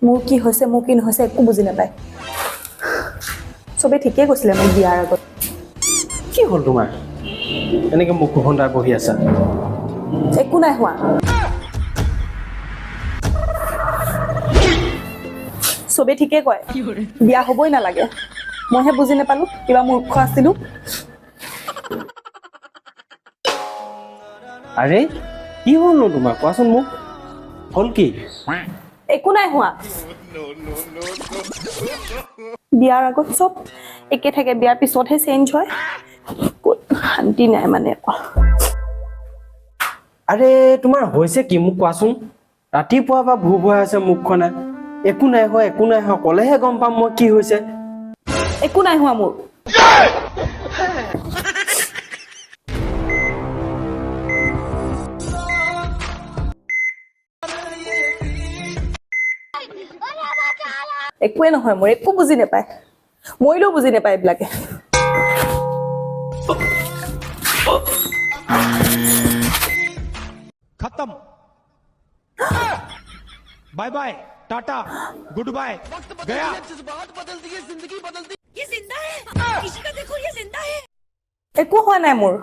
মোৰ কি হৈছে, মোৰ কি নহৈছে একো বুজি নাপায়। চবেই ঠিকেই কৈছিলে মোক বিয়াৰ আগত। কি হ'ল তোমাৰ? এনেকে মুখ ঘণ্টা বহি আছা? একো নাই হোৱা। চবেই ঠিকেই কয়, বিয়া হ'বই নালাগে। মইহে বুজি নাপালো, কিবা মূৰ্খ আছিলো। আৰে কি হ'লনো তোমাৰ, কোৱাচোন মোক, হ'ল কি? একো নাই হোৱা। বিয়াৰ আগত চব একে থাকে, বিয়াৰ পিছতহে চেঞ্জ হয়। ক'ত শান্তি নাই মানে আকৌ। আৰে তোমাৰ হৈছে কি মোক কোৱাচোন? ৰাতিপুৱা পৰা ভু ভুৱাই আছে মুখখনে। একো নাই হোৱা, একো নাই হোৱা ক'লেহে গম পাম মই কি হৈছে। একো নাই হোৱা মোৰ। একোৱে নহয় মোৰ, একো বুজি নাপায়। মৰিলেও বুজি নাপায় এইবিলাকে। खत्म, bye bye, tata, good bye, गया। একো হোৱা নাই মোৰ।